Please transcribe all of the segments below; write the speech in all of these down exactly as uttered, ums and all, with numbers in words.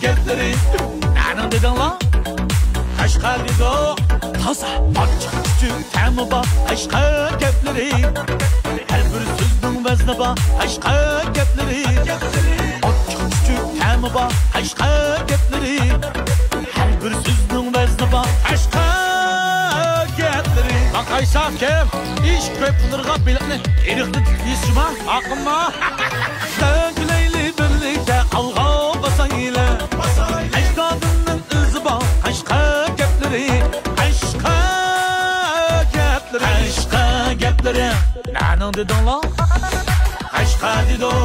گەپلىرى نەنىڭ دېدىڭلار؟ قەشقەر دېدۇق. تازا ئاچچىق چۈچۈك تەمى بار قەشقەر گەپلىرى. ھەر بىر سۆزنىڭ ۋەزنى بار قەشقەر گەپلىرى. ئاچچىق چۈچۈك تەمى بار قەشقەر گەپلىرى. ھەر بىر سۆزنىڭ ۋەزنى بار قەشقەر گەپلىرى. باقايسا كىم؟ ئىش كۆپ بولۇرغا بېلىقنى ئېرىقتىن تۇتۇپ يېسىما؟ ئاقىمما. سەن كۈلەيلى بىرلىكتە ئالغا باسايلى. ئەجدادىمنىڭ ئىزى بار قەشقەر گەپلىرى. قەشقەر گەپلىرى. قەشقەر گەپلىرى. نەنىڭ دېدىڭلار؟ قەشقەر دېدۇق.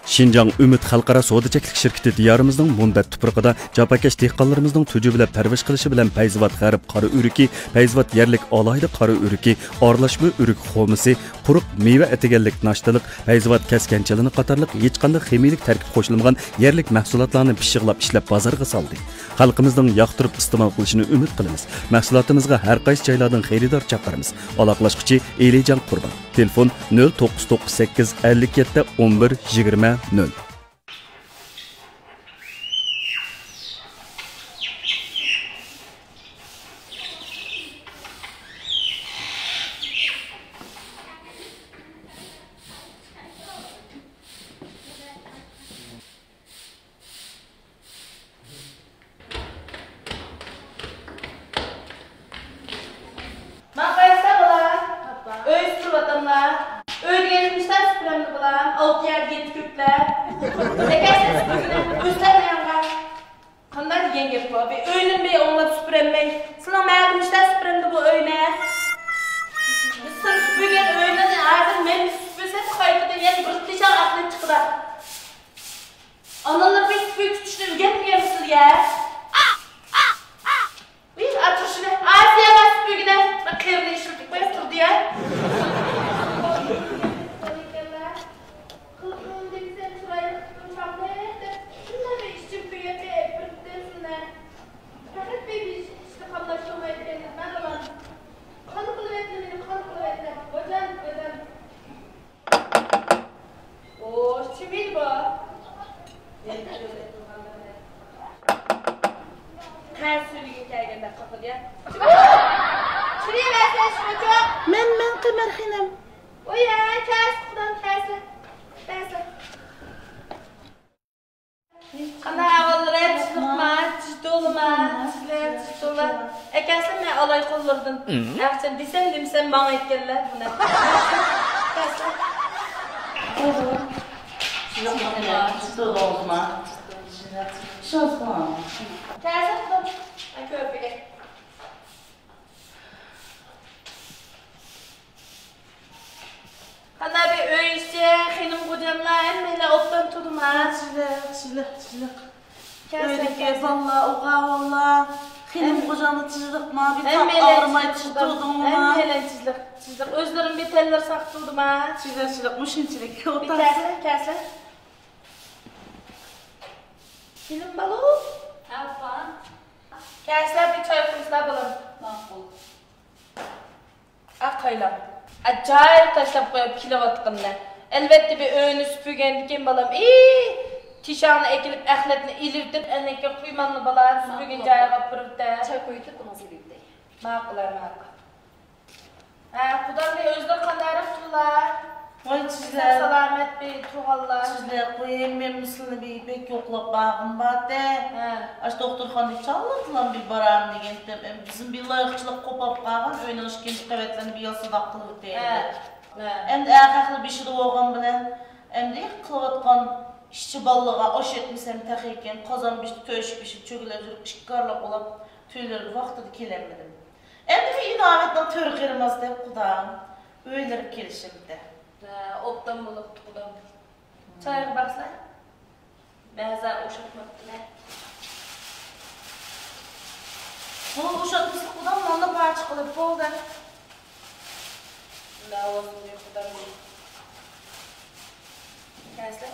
شىنجاڭ ئۈمىد خەلقئارا سودا چەكلىك شىركىتى دىيارىمىزنىڭ مۇنبەت تۇپرىقىدا جاپاكەش دېھقانلىرىمىزنىڭ تۈجۈ بىلەن پەرۋىش قىلىشى بىلەن پەيزىۋات غەرب قارا ئۆرۈكى، پەيزىۋات يەرلىك ئالاھىدە قارا ئۆرۈكى، ئارىلاشما ئۆرۈك خورمىسى، قۇرۇق مېۋە ئەتىگەنلىك ناشتىلىق، پەيزىۋات كەسكەن چىلىنى قاتارلىق ھېچقانداق خىمىيىلىك تەركىب قوشۇلمىغان يەرلىك مەھسۇلاتلارنى پىششىقلاپ ئىشلەپ بازارغا سالدى. خەلقىمىزنىڭ ياقتۇرۇپ ئىستېمال قىلىشىنى ئۈمىد قىلىمىز. مەھسۇلاتىمىزغا ھەر قايسى جايلاردىن خېرىدار چاقىرىمىز. ئالاقىلاشقۇچى ئېلىجان قۇربان. تېلېفون: نۆل توققۇز توققۇز سەككىز، ئەللىك يەتتە، ئون بىر، يىگىرمە، نۆل. ماڭا قارايسىلەر بالام. ئاپا. ئۆي سۈپۈرۈۋاتاملا. ئۆي دېگەن نېمىشتا سۈپۈرەمدۇ بالام؟ ئالتە يەردە يەتتە كۆكلەر. ئەكەلسىلە سۈپۈرگىنى. ئۆزلەر يانغا. قانداق دېگەن گەپ بۇ؟ بىر ئۆينى بىر ئوڭلاپ سۈپۈرەلمەي. سېنىڭ مەلۇم ئىشلار سۈپۈرەمدۇ بۇ ئۆينى؟ بىز سىر سۈپۈرگەن ئۆينى ھازىر مەن سۈپۈرسەم، قايتىدىن يەنە بىر تېشاڭ ئەقلىپ چىقىدۇ. ئانىلىرى بىر سۈپۈرۈپ كۈتۈشنى ئۆگەتمىگەنمۇ سىلىگە؟ ۋىي، ئاچۇرۇشنى. ئاسىيە بار سۈپۈرگىنە. بىر قېرىنى ئىشلىتىپ قويۇپ تۇردى يا. قىلىقىڭ دېسەم چىرايلىق، چاقلىق دەپ شۇنداق بىر ئىچىم كۆيۈپ بىر دېسىنە. پەقەت بىر ئىشنى قاملاشتۇرمايدىكەن، مەن ئۇلار. قان قىلىۋەتتى مېنى، قان قىلىۋەتتى. ۋاجان، ۋاجان. ئوش، چىمىل بۇ. قەر سۈرگۈن كەلگەندە قاقىدى يا. چىمىل بەرسە شۇچۇ. مەن، مەن قىمار خېنىم. ئويا، كەس، قۇدام كەس. كەس. قانداق ئەھۋاللىرى؟ تۇزلۇقما؟ تۇز تولىما؟ تۇزلۇق، تۇز تولا. ئەكەلسەم مەن ئالاي قوللىرىدىن. ئەخچەن دېسەم دېمىسەم ماڭا ئېيتكەنلەر بۇنى. تۇزلۇقما؟ تۇز تولىما؟ شۇڭسىما؟ كەلسەم قۇدام. كۆرپىگە. قانداق بىر ئۆي ئىچى، خېنىم خوجاملار ھەممەيلەن ئوبدان تۇردىما؟ تىزلىق، تىزلىق، تىزلىق. ئۆيدىكى بالىلار، ئوغۇل-بالىلار، خېنىم خوجاملار تىزلىقما؟ بىر تاپ ئاغرىماي تىز تۇردۇڭما؟ ھەممەيلەن تىزلىق، تىزلىق. ئۆزلىرىم بىر تەنلىرى ساق تۇردىما؟ تىزلىق، تىزلىق، مۇشۇنچىلىك. بىر كەلسىلە، كەلسىلە. كېلىن بالۇ. ھە، ئاپا. كەلسىلە، بىر چاي قۇيسىلا بالام. ماقۇل. ئا، قايلاڭ. ئاجايىپ تاشلاپ قويۇپ كېلىۋاتقىنىنى. ئەلۋەتتە، بىر ئۆينى سۈپۈرگەندىكىن بالام، ئى، تېشاڭنى ئەكېلىپ، ئەخلەتنى ئېلىۋېتىپ، ئەنەككە قۇيمامنى بالا سۈپۈرگەن جايىغا ئاپىرىۋېتە. چاي قويۇۋېتىپ، ئۇنىڭ سۈپۈرۈۋېتەي. ماقۇل، ماقۇل. ھە، قۇدام بىر ئۆزلىرى قانداقراق تۇرلا؟ ۋاي، تۈزلەر. سالامەت بىر تۇرغانلار. تۈزلەر، قوياي، مەن سىلىنى بىر بەك يوقلاپ بارغۇم بارتى. ھە. ئاشۇ دوختۇرخانىدىكى چاغلىرىدىلام بىر بارايمەن دېگەنتىم. ئەمدى بىزنىڭ بىر لايىقچىلىق قوپاپ قالغان، ئۆينىڭ ئىككىنچى قەۋەتلىرىنى بىر ياسىداق قىلىۋېتەي. ھە. ھە. ئەمدى ئەر خەقلەر بېشىدا بولغان بىلەن، ئەمدى قىلىۋاتقان ئىشچى بالىلىرىغا ئوش ئەتمىسەم تېخىكەن، قازان بېشىدا، تۆشۈك بېشىدا چۆگىلەپ يۈرۈپ، ئىشكارلىق بولاپ، تۆيلىرىگە ۋاقتىدا كېلەلمىدىم. ئەمدى بىر ئىناۋەتنىڭ تۆرى قېرىماس دەپ قۇدام ئۆيلىرىگە كېلىشىمدە. ھە، ئوبدان بولۇپتۇ قۇدام. چايغا باقسىلە. مەزە ئوشاتماپتىلە. بۇ ئوشاتمىسىلا قۇدام ناننى پارچە قىلىپ بولدى. لاۋۇزۇمنى قۇدام. كەلسىلە.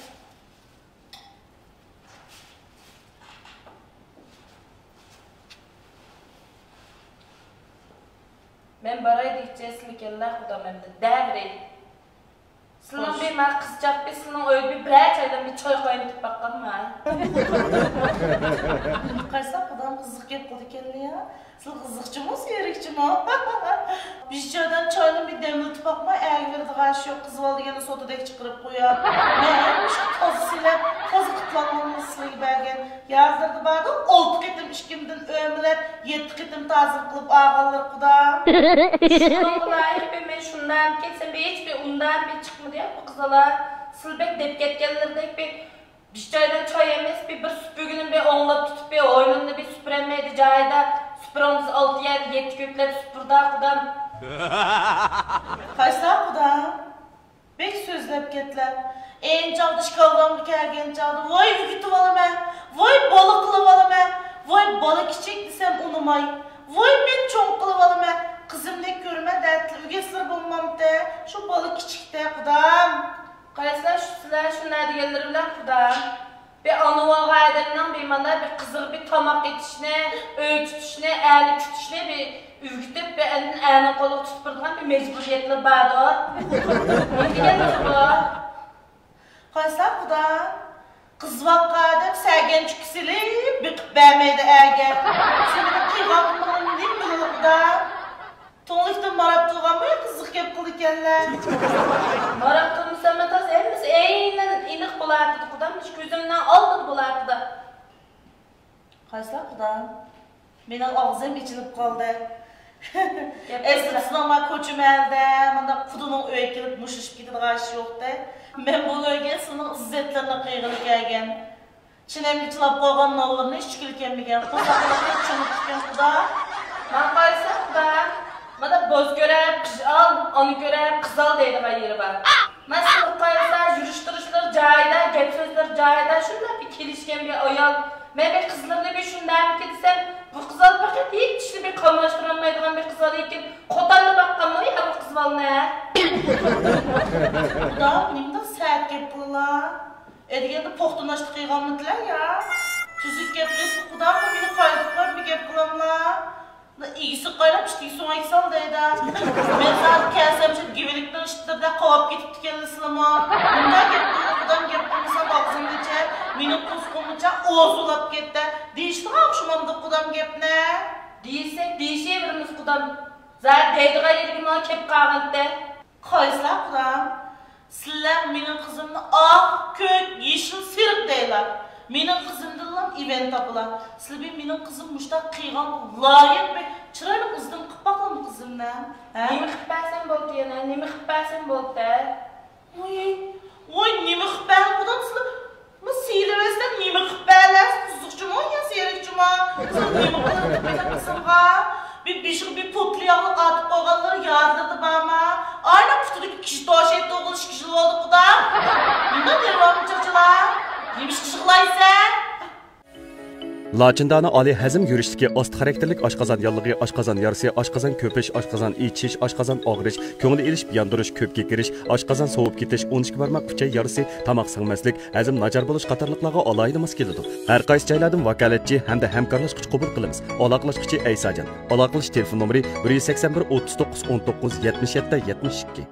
مەن باراي دېگۈچە سىلىكەنلەر قۇدام ئەمدى دەۋېرەي. سىلىنىڭ بىر ما قىزچاق بىر سىلىنىڭ ئۆيدە بىر بىرەر چايدىن بىر چاي قاينىتىپ باققانمۇ؟ قايسا قۇدام قىزىق گەپ قىلىدىكەنلا يا. سىل قىزىقچىمۇ، سېرىقچىمۇ؟ بىر چايدىن چاينى بىر دەملىتىپ باقماي ئەگىۋېرىدىغان ئىش يوق، قىز بالا دېگەننى سوتىدەك چىقىرىپ قويار. مەن مۇشۇ تازا سېلىپ، تازا قۇتلانغاننى سىلىگە بەرگەن. يازلىرىدا باردا ئالتە قېتىم ئىككىمدىن ئۆمىلەپ، يەتتە قېتىم تازىلىق قىلىپ ئالغانلار قۇدا. شۇنىڭغا لايىق بىر مەن شۇنداق كەتسەم، ھېچ بىر ئۇنداق بىر چىقمىدى يا بۇ قىز بالا. سىل بەك دەپ كەتكەنلىرىدەك بىر، بىر چايدىن چاي ئەمەس، بىر، بىر سۈپۈرگىنىنى بىر ئوڭلاپ تۇتۇپ، بىر ھويلىنى بىر سۈپۈرەلمەيدۇ جايىدا. سۈپۈرۈڭ بىز ئالتە يەردە يەتتە كۆكلەپ سۈپۈردى قۇدام. قايسا قۇدام؟ بەك سۆزلەپ كەتلە. ئەينى چاغدا ئىككى ئالدىمغا كەلگەن چاغدا، ۋاي ئۆگىتىۋالىمەن، ۋاي بالا قىلىۋالىمەن، ۋاي بالا كىچىك دېسەم ئۇنىماي، ۋاي مەن چوڭ قىلىۋالىمەن، قىزىمدەك كۆرىمەن دەتلا ئۆگەتسىلەر بولمامتى؟ شۇ بالا كىچىكتە قۇدام. قايسىلار شۇ سىلەر شۇنداق دېگەنلىرى بىلەن قۇدام. بىر ئانا بولغان ئادەمنىڭ بىر مانا بىر قىزىغا بىر تاماق ئېتىشنى، ئۆي تۇتۇشنى، ئەرنى كۈتۈشنى بىر ئۆگىتىپ، بىر ئاندىن ئەرنىڭ قولىغا تۇتۇپ بېرىدىغان بىر مەجبۇرىيەتلىرى باردۇ. نېمە دېگەنلىرى بۇ؟ قايسا قۇدا؟ قىز باققان ئادەم سەگەن چۈكى سېلىپ بېقىپ بەرمەيدۇ ئەرگە. سېنىڭ قىلغانلىرىڭنى نېمە بىلىدۇ قۇدا؟ تۇڭلۇقتىن ماراپ تۇرغانمۇ قىزىق گەپ قىلىدىكەنلەر. ماراپ تۇرمىساممۇ تازا ھەممىسى ئەينەن ئېنىق بولاتىدۇ قۇدام، مۇشۇ كۆزۈمنىڭ ئالدىدا بولاتىدۇ. قايسىلار قۇدام؟ مېنىڭ ئاغزىم ئېچىلىپ قالدى. ئەسلى سىلەر ما كوچا مەھەللىدە مۇنداق قۇدىنىڭ ئۆيىگە كېلىپ مۇشۇشۇپ كېتىدىغان ئىش يوقتى. مەن بۇ ئۆيگە سىلىنىڭ ئىززەتلىرىنى قىلغىلى كەلگەن. چىنەمگە چىلاپ قالغان نانلىرىنى ئىچكىلى كەلمىگەن قورساقلىرىنى چىڭىتىپكەن قۇدا. ماڭا قارىسا قۇدا، مانا بوز كۆرە قىژ ئال، ئانا كۆرە قىز ئال دەيدىغان يېرى بار. مانا سىلىغا قارىسا يۈرۈش تۇرۇشلىرى جايىدا، گەپ سۆزلىرى جايىدا، شۇنداق بىر كېلىشكەن بىر ئايال. مەن بىر قىزلىرىنى بىر شۇنداقمىكىن دېسەم، بۇ قىز ئال پەقەت ھېچ ئىشنى بىر قاملاشتۇرالمايدىغان بىر قىز ئال ئىكەن. قوتاننى باققانمۇ يا بۇ قىز بالىنى؟ قۇدا، نېمىنداق سەت گەپ قىلىلا؟ ئەدىگەندە پوختىناشتا قىلغانمىدىلە يا؟ تۈزۈك گەپ قىلسا قۇدام مېنى قايتىپ قويۇپ بىر گەپ قىلاملا. ئىگىسى قايناپ ئىشتىگە سۆڭەك سال دەيدۇ. مەن زادى كەلسەم شۇ گىۋىلىكنىڭ ئىشلىرىدا قاۋاپ كېتىپتىكەنلا سىلىمۇ. مۇنداق گەپ قىلدى قۇدام گەپ قىلمىسام ئاغزىمنىچە، مېنىڭ قورسىقىمغىچە ئوزۇللاپ كەتتى. دېيىشىدىغان ئوخشىمامدۇ قۇدام گەپنى؟ دېيىشسەك دېيىشىۋېرىمىز قۇدام. زادى دەيدىغان يېرىگە ماڭا كەپ قالغانتى. قايسىلار قۇدام؟ سىلەر مېنىڭ قىزىمنى ئاق، كۆك، يېشىل، سېرىق دەيلا. مېنىڭ قىزىمدىنلا ئىۋەن تاپىلا. سىلەر بىر مېنىڭ قىزىم مۇشتاق قىلغان لايىق بىر چىرايلىق ئىزدىن قىلىپ باقىڭمۇ قىزىمنى؟ ھە؟ نېمە قىلىپ بەرسەم بولدى يەنە؟ نېمە قىلىپ بەرسەم بولدى؟ ۋوي، ۋوي، نېمە قىلىپ بەرگەن قۇدام سىلەر؟ ما سېلىۋەرسەم نېمە قىلىپ بەرلەرسىز؟ قىزىقچىمۇ يا سېرىقچىمۇ؟ سىلەر نېمە قىلىۋېتىپ مېنىڭ قىزىمغا؟ بىر بېشىغا بىر پوتلا ياغلىق ئارتىپ قويغانلىرى يادلىرىدا بارما؟ ئاينا پۇتىدىكى كىشى توشايتتى ئوغۇل ئىككى يىل بولدى قۇدا. نېمە دەۋامى چاچىلا؟ نېمە ئىش قىلغىلايسەن؟ لاچىندانە ئالىي ھەزىم يۈرۈشلۈكى، ئاستا خاراكتېرلىك ئاشقازان ياللۇغى، ئاشقازان يارىسى، ئاشقازان كۆپۈش، ئاشقازان ئېچىشىش، ئاشقازان ئاغرىش، كۆڭۈل ئېلىش، ياندۇرۇش، كۆپ كېكىرىش، ئاشقازان سوۋۇپ كېتىش، ئون ئىككى بارماق ئۈچەي يارىسى، تاماق سىڭمەسلىك، ھەزىم ناچار بولۇش قاتارلىقلارغا ئالاھىدە ماس كېلىدۇ. ھەر قايسى جايلاردىن ۋاكالەتچى ھەمدە ھەمكارلاشقۇچى قوبۇل قىلىمىز. ئالاقىلەشكۈچى ئەيساجان. ئالاقىلىشىش تېلېفون نومۇرى: بىر يۈز سەكسەن بىر، ئوتتۇز توققۇز، ئون توققۇز، يەتمىش يەتتە، يەتمىش ئىككى.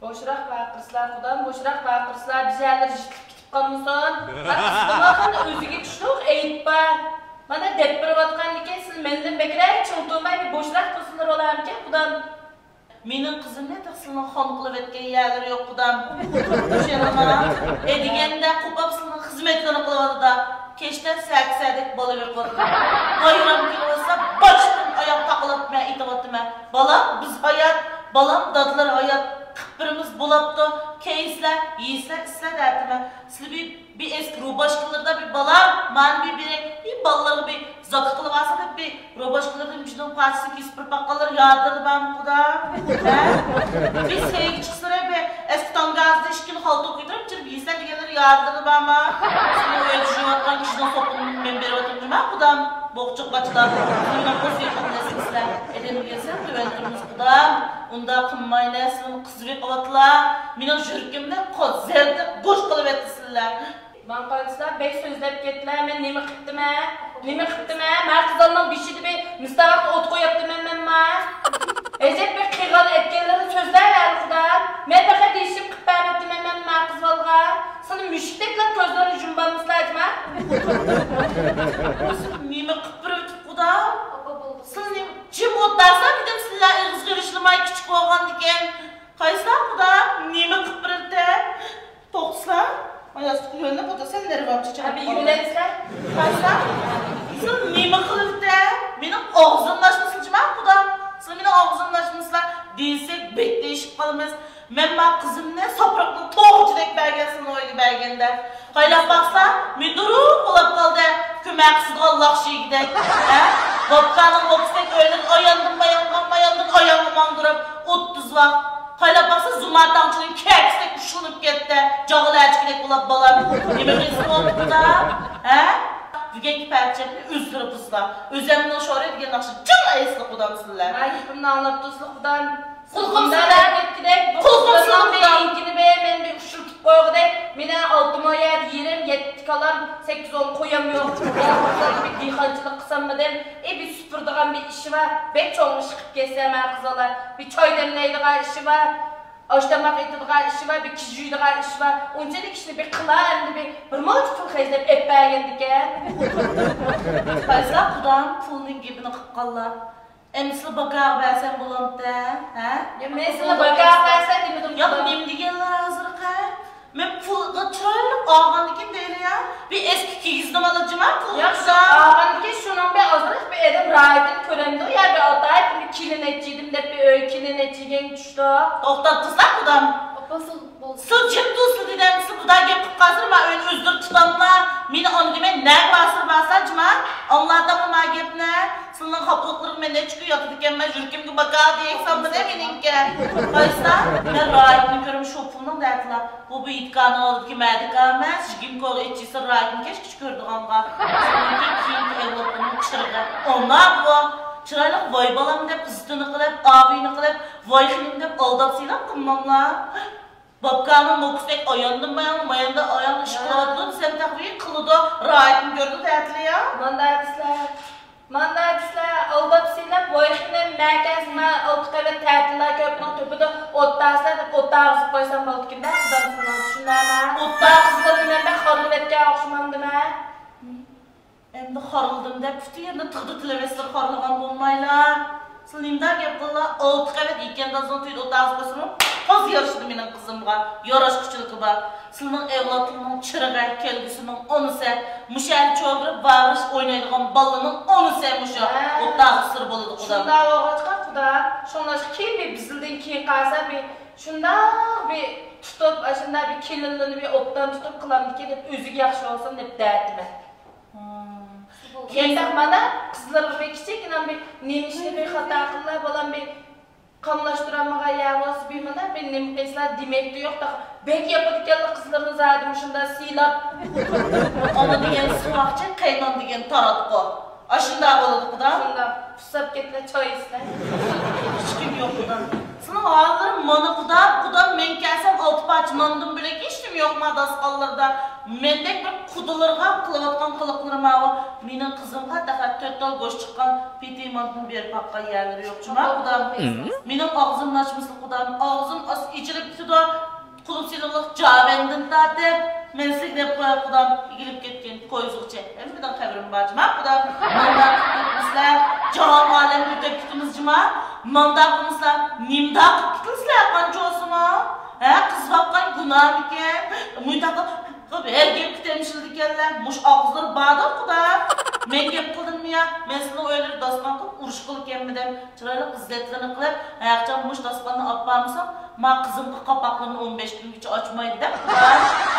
بوشراق ۋارقىرىسىلەر قۇدام، بوشراق ۋارقىرىسىلەر، بىر يەرلىرى يىتىلىپ كېتىپ قالمىسۇن. ھە، قىزىقىڭلار قانداق ئۆزىگە چۈشتۇق ئەيىب بار. مانا دەپ بېرىۋاتقاندىكىن سىلەر مەندىن بەكرەك چىڭ تۇرماي بىر بوشراق تۇرسىلىرى بولارمىكەن قۇدام. مېنىڭ قىزىمنى تېخى سىلىنىڭ خان قىلىۋەتكەن يەرلىرى يوق قۇدام. چۈشەندىڭلارمۇ؟ ئەدىگەندە قوپاپ سىلىنىڭ خىزمەتلىرىنى قىلىۋاتىدۇ. كەچتە سەكسەدەك بالا بېقىۋاتىدۇ. بايرام كېلىۋاتسا باشتىن ئاياغ تاقىلاتمەن ئېتىۋاتىمەن. بالام بىز ھايات، بالام دادىلىرى ھايات، قىپپىرىمىز بولاپتۇ. كەيسىلەر، يېسىلەر، ئىچسىلەر دەۋاتىمەن. سىلى بىر، بىر ئەسكى روباشكىلىرىدا بىر بالام، مانا بىر بىرى، بىر بالىلارغا بىر زاكا قىلىۋالسا دەپ بىر روباشكىلىرىدىن بىرنىڭ پارچىسىنى كېسىپ بېرىپ باققانلار يادىدىمۇ قۇدا؟ ھە؟ بىر سەيگە چىقسىلەر بىر ئەسكى تانگازىدا ئىككىنى خالتا كۆتۈرۈپ چىرىپ يېسىلەر دېگەنلىرى يادىدىمۇ؟ سىلى ئۆيدە يۈرۈۋاتقان كىشىنىڭ سوپۇنىنى مەن بېرىۋاتىمجۇما قۇدام؟ بوغچىق باچىلار، سىلىنىڭ قورسىقىنى بىلەسىلەر. ئادەم دېگەن سەل تۆۋەن تۇرىمىز قۇدام. ئۇنداق قىلمايلى، سىلىنىڭ قىزى بېقىۋاتىلا. مېنىڭ يۈرىكىمنى قو-، زەردە گوش قىلىۋەتتى سىلەر. ماڭا قارىسىلا، بەك سۆزلەپ كەتتىلە. مەن نېمە قىپتىمەن؟ نېمە قىپتىمەن؟ مانا قىزالنىڭ بېشىدا بىر مىستاۋاقتا ئوت قويۇپتىمەن مەنما. ئەجەب بىر قىلغان ئەتكەنلىرىنى سۆزلەۋەردى خۇدا. مەن پەقەت ھېچنېمە قىپ بەرمەي. دېسەك، بەك دېيىشىپ قالىمىز. مەن ما قىزىمنى ساپراقنىڭ توغىچىدەك بەرگەن، سىلىنىڭ ئۆيىگە بەرگەندە. قايلاپ باقسا، مىدۇرۇق بولاپ قالدى. كۆمەك قىسىدىغان لاخشىگىدەك. ھە؟ ۋوپكانىڭ ۋوپكىسىدەك ئۆيلىرىنى ئاياندىن بايانغا، باياندىن ئايانغا ماڭدۇرۇپ، ئوتتۇز ۋاق. قايلاپ باقسا، زۇما تاڭچىنىڭ كەكىسىدەك ئۇششىلىپ كەتتى. جاغىلى ئەچكىدەك بولاپ بالام. نېمە قىلسىڭ ئوپتۇدا؟ ھە؟ بۈگۈنكى پەرچەكنى ئۆزلىرى بۇزلا. ئۆزەمنىڭ شورى دېگەن ناخشا جىڭ ئېيتسىلا قۇدام سىلەر. مايىپىمنى ئاڭلاپ تۇرسىلا قۇدام. قۇلىقىم سىلەر. كەتكۈدەك، بۇ قۇلىقىم قىزلارنىڭ سىلەر. بىر ئىنكىنى بەر، مېنى بىر ئۇششۇلتۇپ قويغۇدەك. مېنى ئالتە مو يەردە يېرىم، يەتتە كالام، سەككىز ئون قويام يوق. يا قىزلارنى بىر دېھقانچىلىق قىلساممىدىم؟ ئى، بىر سۈپۈرىدىغان بىر ئىشى بار. بەك چوڭ ئىش قىلىپ كەتسە، مە قىزلار. بىر چاي دەملەيدىغان ئىشى بار. ئاشتاماق ئېتىدىغان ئىشى بار، بىر كىشى يۇيىدىغان ئىشى بار. ئۇنچىلىك ئىشنى بىر قىلا، ئەمدى بىر، بىر مۇنچە پۇل خەجلەپ ئەپ بەرگەندىكەن. قايسىلار قۇدام پۇلنىڭ گېپىنى قىلىپ قاللا. ئەمدىسىلا باكاغا بەرسەم بولامتى، ھە؟ يا، مەن سېنى باكاغا بەرسەم دېمىدىم ياق، قۇدام. نېمە دېگەنلەر ھازىرقى؟ مەن پۇلغا چىرايلىق ئالغاندىكىن دەيلى يا. بىر ئەسكى كىيگۈزدۈم ئالا جىما پۇلغا ياق، شۇ قۇدام. ئالغاندىكىن شۇنىڭ بىر ئازراق بىر ئادەم راھىتىنى كۆرەمدۇ يا، بىر ئاتايىپ بىر كېلىن ئەچىدىم دەپ بىر ئۆي كېلىن ئەچىگەن چۈشتۇ. توختاپ تۇرسا قۇدام. ئاپا، سىز بولسا. سىز جىم تۇرسىلا دېدىم، سىز بۇدا گەپ قىلىپ قالسىلا، مەن ئۆينى ئۆزلىرى تۇتاملا. مېنى ئاندىكىن مەن نەگە بارسىلا بارسا جىما. ئاڭلاتاملا ما گەپنى. سىلىنىڭ خاپىلىقلىرىغا مەن نەچچە كۈن ياتىدىكەنمەن، يۈرىكىمگە باكا دېيەكسەن بىلە مېنىڭكى. قايسىدا؟ مەن راھىتنى كۆرۈم شۇ پۇلنىڭ دەتلا. بۇ بىر يىتكانىڭ ئالدىدىكى مەدىكا ئەمەس، يىگىرمە كوغا ئېچىسى راھىتنى كەچكىچە كۆرىدىغانغا. سىلىنىڭكى كېيىنكى ئەۋلادلىرىنىڭ چىرىغى. ئانا بۇ. چىرايلىق ۋاي بالام دەپ ئىززىتىنى قىلىپ، ئاۋىينى قىلىپ، ۋاي خېنىم دەپ ئالداپ سىيلاپ قىلماڭلار. بابكانىڭ نوكۇسىدەك ئاياندىن بايان، ماياندىن ئايان ئىش قىلىۋاتىدۇ دېسەم تەخۋى قىلىدۇ، راھىتىنى كۆرىدۇ تەتىلى يا. مانداق دېسىلە، مانداق دېسىلە، ئالداپ سىيلاپ، ۋاي خېنىم، مەكەس، مەن ئالتە قەۋەت تەتىللار كۆپنىڭ تۆپىدە ئوتتاسىلەر دەپ ئوتتاغا قويسام بولىدىكىن دە، قۇدام سىلىنىڭ چۈشۈندىڭمۇ؟ ئوتتاغا قىزلىرىنى مەن بەك خارلىۋەتكەن ئوخشىمامدىمەن؟ ئەمدى خارلىدىم دەپ پۈتۈن يەرنى تىغدا تىلىۋەتسىلە خارلىغان بولمايلا. سىلەر نېمىدەك گەپ قىللا، ئالتە قەۋەت يېكەندازنىڭ تۈۋىدە ئوتاغا قويسىمۇ تاز يارىشىدۇ مېنىڭ قىزىمغا. ياراشقۇچىلىقى بار. سىلىنىڭ ئەۋلادىڭنىڭ چىرىغى، كەلگۈسىنىڭ ئانىسى. مۇشۇ يەردە چوغۇرۇپ ۋاغرىش ئوينايدىغان بالىنىڭ ئانىسى مۇشۇ. ھە. ئوتاغا سىر بولىدۇ قۇدام. شۇنداق بولغاچقا قۇدام، شۇڭلاشقا كېيىن بىر بىزلىدىن كېيىن قالسا بىر شۇنداق بىر تۇتۇپ، ئاشۇنداق بىر كېلىنلىرىنى بىر ئوبدان تۇتۇپ قىلامدىكىن دەپ ئۆزىگە ياخشى بولسۇن دەپ دەتىمەن. يەتتە مانا قىزلىرىغا بىر كىچىككىنە بىر نېمە ئىشنى بىر خاتا قىللا، بالام بىر قاملاشتۇرالمىغان يا بولسا بىر مانا بىر نېمە قىلسىلا دېمەكتە يوق. بەك ياپىدىكەنلا قىزلىرىنى زادى مۇشۇنداق سىيلاپ. ئانا دېگەن سۇۋاقچى، قەينان دېگەن تاراتقۇ. ئاشۇنداق بولىدۇ قۇدام. شۇنداق پۇسساپ كەتلە چاي ئىچسە. ھېچكىم يوق قۇدام. سېنىڭ ھاللىرىڭ مانا قۇدام، قۇدام مەن كەلسەم ئالتە پارچە ناندىن بۆلەك ھېچنېمە يوقما داستىخانلىرىدا. مەندەك بىر قۇدىلىرىغا قىلىۋاتقان قىلىقلىرى ماۋۇ. مېنىڭ قىزىمغا پەقەت تۆت تال گۆش چىققان پېتى مانتىنى بېرىپ باققان يەرلىرى يوق جۇما قۇدام. مېنىڭ ئاغزىمنى ئاچمىسىلا قۇدام، ئاغزىم ئاز ئېچىلىپ كېتىدۇ. قۇلۇپ سېلىۋالىق جاۋەندىن تارتىپ، مەن سىزگە دەپ قوياي قۇدام، ئېگىلىپ كەتكەن پويىزغىچە ھەممىدىن خەۋىرىم بار جۇما قۇدام. مانداق قىلىپ كېتىمىزلەر، جاھان ئالەمگە ئۆتۈپ كېتىمىز جۇما. مانداق قىلمىسىلەر، نېمىنداق قىلىپ كېتىمىزلەر قانچە بولسىمۇ؟ ھە، قىز باققان گۇناھمىكىن؟ مۇنداق قىلىپ ھەر گەپكە تەمشىلىدىكەنلەر. مۇشۇ ئاغزىلىرى باردۇر قۇدام. مەن گەپ قىلدىممۇ يا؟ مەن سىلىنىڭ ئۆيلىرى داستىخان قىلىپ ئۇرۇش قىلىكەنمىدىم؟ چىرايلىق ئىززەتلىرىنى قىلىپ، ھەرقاچان مۇشۇ داستىخاننى ئاپارمىسام، ما قىزىمغا قاپاقلىرىنى ئون بەش كۈنگىچە ئاچمايدۇ دەپ،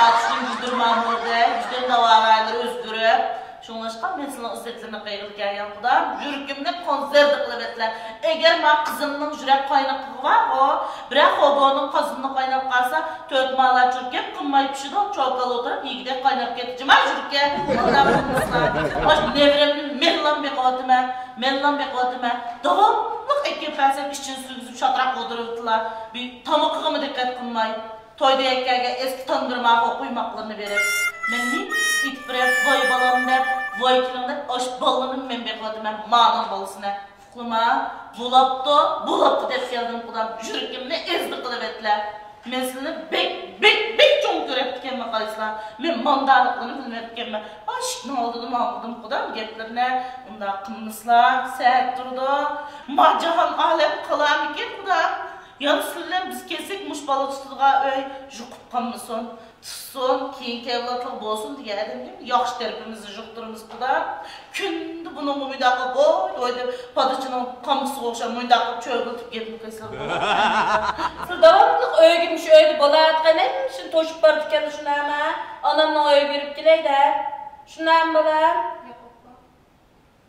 ئاتىسىنىڭ يۈزلىرى مامۇردەك، يۈزلىرىنىڭ داۋارايلىرى ئۆزگىرىپ. شۇڭلاشقا مەن سىلىنىڭ ئىززەتلىرىنى قىلغىلى كەلگەن قۇدام، يۈرىكىمنى قونسېرۋا قىلىۋەتلە. ئەگەر ما قىزىمنىڭ يۈرەك قاينىقىغا بارغۇ، بىرەر خوبونىڭ قازىنىنى قايناپ قالسا، تۆت مالا چۈركەپ قىلماي پىشىدۇ، چوكان ئولتۇرۇپ يېگۈدەك قايناپ كەتتى جىما يۈرىكى. مانداق قىلمىسىلا. ماش نەۋرەمنى مەنلام بېقىۋاتىمەن، مەنلام بېقىۋاتىمەن. داۋاملىق ئەكەپ بەرسەم ئىچىنى سۈرگۈزۈپ شاتراق ئولتۇرۇۋېتىلا. بىر تامىقىغىمۇ دىققەت قىلماي. تويدا يەككەگە ئېسكى تاندۇرما قويماقلىرىنى بېرىپ، مەن نېمە ئېيتىپ بېرەي، ۋاي بالام دەپ، ۋاي كېلىڭ دەپ، ئاشۇ بالىنىمۇ مەن بېقىۋاتىمەن، مانىڭ بالىسىنى. ئۇقلىما، بولاپتۇ، بولاپتۇ دەپ كەلدىم قۇدام، يۈرىكىمنى ئېزدى قىلىۋەتلە. مەن سىلىنى بەك، بەك، بەك چوڭ كۆرەپتىكەنمەن قايسىلار. مەن مانداقلىقىنى بىلمەپتىكەنمەن. ئىشىكنىڭ ئالدىدا ماڭغۇدۇم قۇدام گەپلىرىنى، ئۇنداق قىلمىسىلا، سەت تۇرىدۇ. ما جاھان ئالەم قالارمىكىن قۇدام؟ يەنە سىلەر بىلەن بىز كەلسەك مۇشۇ بالا تۇتىدىغان ئۆي يۇقۇپ قالمىسۇن. سون، كېيىنكى ئەۋلادلار بولسۇن دېگەن ئادەمگە ياخشى تەرىپىمىزنى يۇقتۇرىمىز، قۇدا. كۈندە بۇنىڭغا مۇنداق قىلىپ، ۋوي، ۋوي دەپ، پادىچىنىڭ قامچىسىغا ئوخشاپ مۇنداق قىلىپ چۆگىلىتىپ گەپنى قىلسىلا بولىدۇ. سىز داۋاملىق ئۆيگە، مۇشۇ ئۆيدە بولۇۋاتقان ھەممە ئىشنى توشۇپ بارىدىكەن، شۇنداقمۇ؟ ئانامنىڭ ئۆيىگە بېرىپ كېلەي دە. شۇنداقمۇ، بالام؟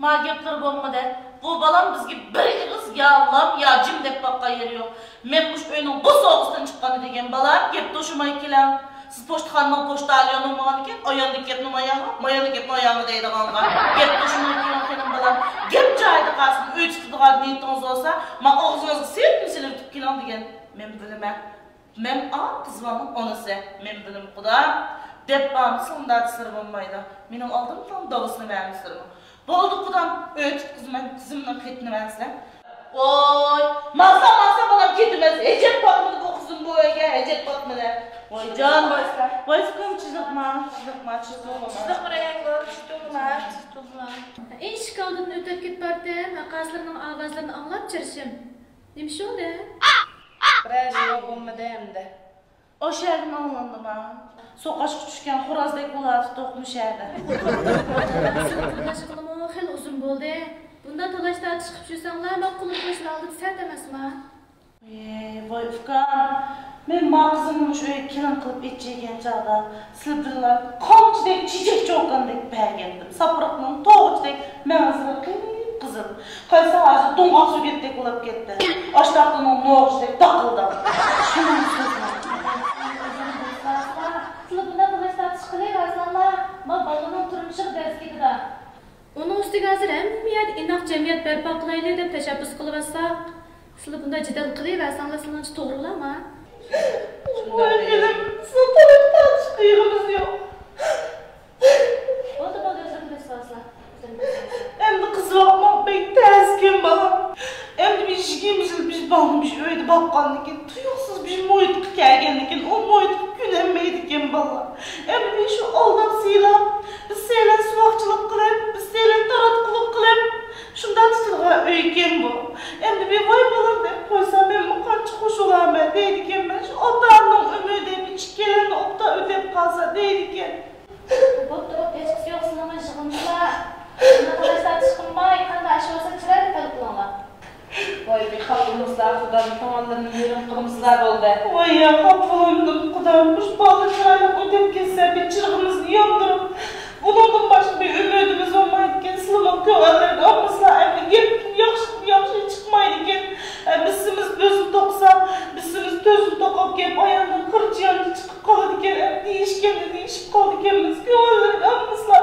ما گەپلىرى بولمىدى. بۇ بالام بىزگە بىر ئېغىز يا لام، يا جىم دەپ باققان يېرى يوق. مەن مۇشۇ ئۆينىڭ بوسۇغىسىدىن چىققاندا دېگەن بالام، گەپ توشۇماي كېلىڭ. سىز پوچتىخانىنىڭ پوچتاليونىغا ماڭغانىكەن، ئاياندىكى گەپنى مايانغا، ماياندىكى گەپنى ئاياڭغا دەيدىغانغا گەپ توشۇماي كېلىڭ، خېنىم بالام. گەپ جايىدا قالسۇن، ئۆي تۇتىدىغان نىيىتىڭىز بولسا، ما ئاغزىڭىزغا سېلىپ سېلىۋېتىپ كېلىڭ دېگەن. مەن بىلىمەن. مەن ئا قىز بالىنىڭ ئانىسى، مەن بىلىم قۇدا، دەپ بارمىسا ئۇنداق دېسىلە بولمايدۇ. مېنىڭ ئالدىمدا داۋىسىنى بەرمىسىلىمۇ. بولدى قۇدام، ئۆي تۇتقۇزىمەن، قىزىمنىڭ خېتىنى بەرسە. ۋوي، ماڭسا، ماڭسا بالام كېتىمەن، ھەجەت پاتمىدى بۇ قىزىم بۇ ئۆيگە، ھەجەت پاتمىدى. ۋاي جان، ۋاي ئۇكام، چىدىقما، چىدىقما، چىدىقما. چىدىقما، چىدىقما. ئىشىك ئالدىدىن ئۆتۈپ كېتىپ بارتىم، قازلىرىنىڭ ئاۋازلىرىنى ئاڭلاپ چىرىشىم. نېمە شۇ دە؟ بىرەر يول بولمىدى ئەمدى. ئاشۇ يەردىن ئاڭلاندىما؟ سوقاشقا چۈشكەن خورازدەك بولۇۋاتىدۇق مۇشۇ يەردە. تالاشقىلىمۇ خېلى ئۇزۇن بولدى. بۇنداق تالاش تارتىشقا چۈشسەڭلار، مەن قۇلۇق قىلىشنى ئالدىدا سەت ئەمەسما؟ ئەي، ۋاي ئۇكام، مەن ما قىزىمنى مۇشۇ ئۆيگە كېلىن قىلىپ ئېچىگەن چاغدا، سىلەر بىلەن قامچىدەك، چېچەك چوكاندەك بەرگەنتىم. ساپرىقنىڭ توغىچىدەك مەڭزىلىرى قىپقىزىل. قايسى ھازىر دوڭغاق سۆگەتتەك بولاپ كەتتى. ئاشتاقتىنىڭ نوغۇچىدەك داقىلداپ. شۇنىڭ سۆزى. سىلەر بۇنداق تالاش تارتىش قىلىۋەرسەڭلار، ما بالىنىڭ تۇرمۇشىغا دەز كېتىدۇ. ئۇنىڭ ئۈستىگە ھازىر ھەممە يەردە ئىناق جەمئىيەت بەرپا قىلايلى دەپ تەشەببۇس قىلىۋاتساق، سىلەر بۇنداق جېدەل قىلىۋەرسەڭلار سىلەرنىڭچە توغرىلارما؟ ۋاي خېنىم، سىز تالاش تارتىش قىلغىنىمىز يوق. بولدى، بولدى، ئۆزۈم بىلىپ سالسىلا. ئەمدى قىز باقماق بەك تەسكەن بالام. ئەمدى بىز يىگىرمە يىل بىز بالىنى بىز ئۆيدە باققاندىن كېيىن، تۇيۇقسىز بىز مۇھىتقا كەلگەندىن كېيىن، ئۇ مۇھىتقا كۆنەلمەيدىكەن بالىلار. ئەمدى بىز شۇ ئالداپ سىيلاپ، بىز سەيلەن سۇۋاقچىلىق قىلىپ، بىز سەيلەن تاراتقۇلۇق قىلىپ، شۇنداق تۇتۇلغان ئۆيكەن بۇ. ئەمدى بىر ۋاي بالام دەپ قويسا، مەنمۇ قانچە خۇش بولارمەن دەيدىكەنمەن. شۇ ئاتا-ئانىنىڭ ئۆمرى دەپ ئىككىيلەننى ئوبدان ئۆتەپ قالسا دەيدىكەن. بولۇپ تۇرۇپ ھېچقىسى يوق سىلىڭلار يىغىلمىسىلا. مۇنداق تالاش تارتىش قىلماي، قانداق ئىش بولسا چىرايلىق ھەل قىلىڭلار. ۋاي، بىر خاپا بولمىسىلا، خۇدام كۆڭۈللىرىنى يېرىم قىلمىسىلا بولدى. ۋاي يا، خاپا بولۇمدۇم، خۇدام. مۇشۇ بالىلار چىرايلىق ئۆتۈپ كەتسە، بىر چىرىغىمىزنى ياندۇرۇپ، بۇنىڭدىن باشقا بىر ئۈمىدىمىز بولمايدىكەن. سىلىمۇ كۆڭۈللىرىگە ئالمىسىلا، ئەمدى گەپتىن ياخشى، ياخشى چىقمايدىكەن. ئە، بىسىمىز بۆزۈم توقۇسا، بىسىمىز تۆزۈم توقۇپ گەپ ئاياندىن قىرچ ياندا چىقىپ قالىدىكەن، ئەمدى دېيىشكەندە دېيىشىپ قالىدىكەنمىز. كۆڭۈللىرىگە ئالمىسىلا،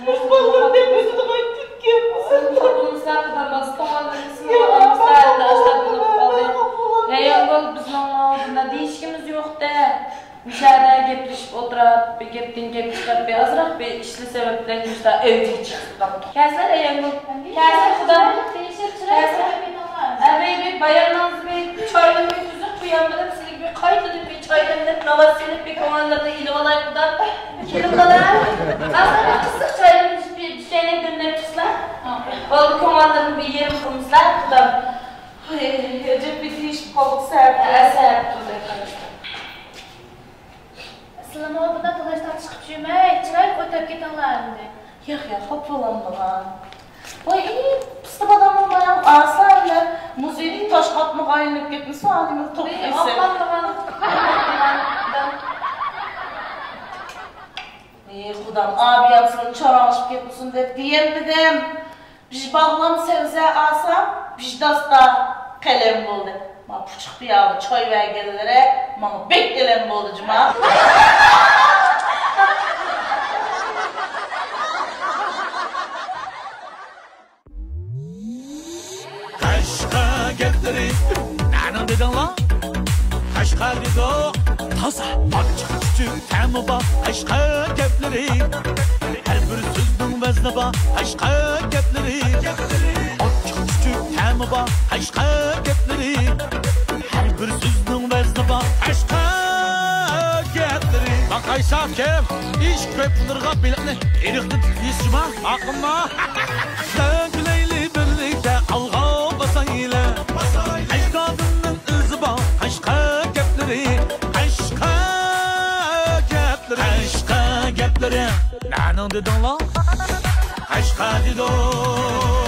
مۇشۇ بالىلار دەپ ئۆتىدىغان كۈنكەن. سىزنى خاپىلىمىسىلا، خۇدام بالىسى كۆڭۈللىرىگە سىڭىپ ئالمىسىلا، ئەمدى ئاشۇنداق بولۇپ قالدى. ھەي، ئايالىم، بىزنىڭ بۇنداق دېيىشكىمىز يوق-دە. مۇشۇ يەردە گەپلىشىپ ئولتۇراپ، بىر گەپتىن گەپ چىقىرىپ، بىر ئازراق بىر ئىشلار سەۋەبلىك مۇشۇنداق ئەۋجىگە چىقىپ قاپتۇ. كەلسىلە، ئەيەنگۈل. كەلسىلە، خۇدام. كەلسىلە. ئەمەي، بىر باياننىڭىز بىر چاينى بىر تۈزۈپ قويۇڭ، بىلەن سىلىگە بىر قايتىدىن بىر چاي دەملەپ، ناۋات سېلىپ، بىر كۆڭۈللىرىنى ئېلىۋالاي، خۇدام. كېلىڭلار. ھازىر بىر قىزىق چاينى بىر، بىر چاينى دەملەپ چىقسىلا. بولدى، كۆڭۈللىرىنى بىر يېرىم قىلمىسىلا، خۇدام. ھەي، ئەجەب بىر دېيىشىپ قالدۇق، سەھەر. ھە، سەھەر تۇردى. سىلىمۇ بۇنداق تالاش تارتىش قىلىپ يۈرمەي، چىرايلىق ئۆتۈپ كېتىڭلار ئەمدى. ياق، ياق، خاپا بولۇڭلار. ۋاي، ئى، پىستە بادامنىڭ بايام ئاسانلا مۇزېيدىكى تاش قاتمىغا ئايلىنىپ كەتمىسۇن، ئالىمىز توپ ئەي، دېسە. ئاقلانمىغان، ئاقلانمىغان. ئى، خۇدام، ئابىيام سىلىنى چاراڭلىشىپ كەتمىسۇن دەپ دېيەلمىدىم. بىژ باغلام سەۋزە ئاسا، بىژ داستا قەلەم بولدى. ما پۇچۇق پىيالە چاي بەرگەنلىرى ماڭا بەك ئەلەم بولدى جۇما. قەشقەر گەپلىرى. نەنىڭ دېدىڭلار؟ قەشقەر دېدۇق. تازا. ئاچچىق چۈچۈك تەمى بار قەشقەر گەپلىرى. ھەر بىر سۆزنىڭ ۋەزنى بار قەشقەر گەپلىرى. ئاچچىق چۈچۈك تەمى بار قەشقەر گەپلىرى. ھەر بىر سۆزنىڭ ۋەزنى بار قەشقەر گەپلىرى. باقايسا كىم ئىش كۆپ بۇلارغا بېلىقنى ئېرىقتىن تۇتۇپ يېسە جۇما. ئاقىمما. سەن كۈلەيلى بىرلىكتە ئالغا باسايلى. ئەجدادىمنىڭ ئىزى بار قەشقەر گەپلىرى. قەشقەر گەپلىرى. يۇرتلىرىڭ نەنىڭ دېدىڭلار؟ قەشقەر دېدۇق.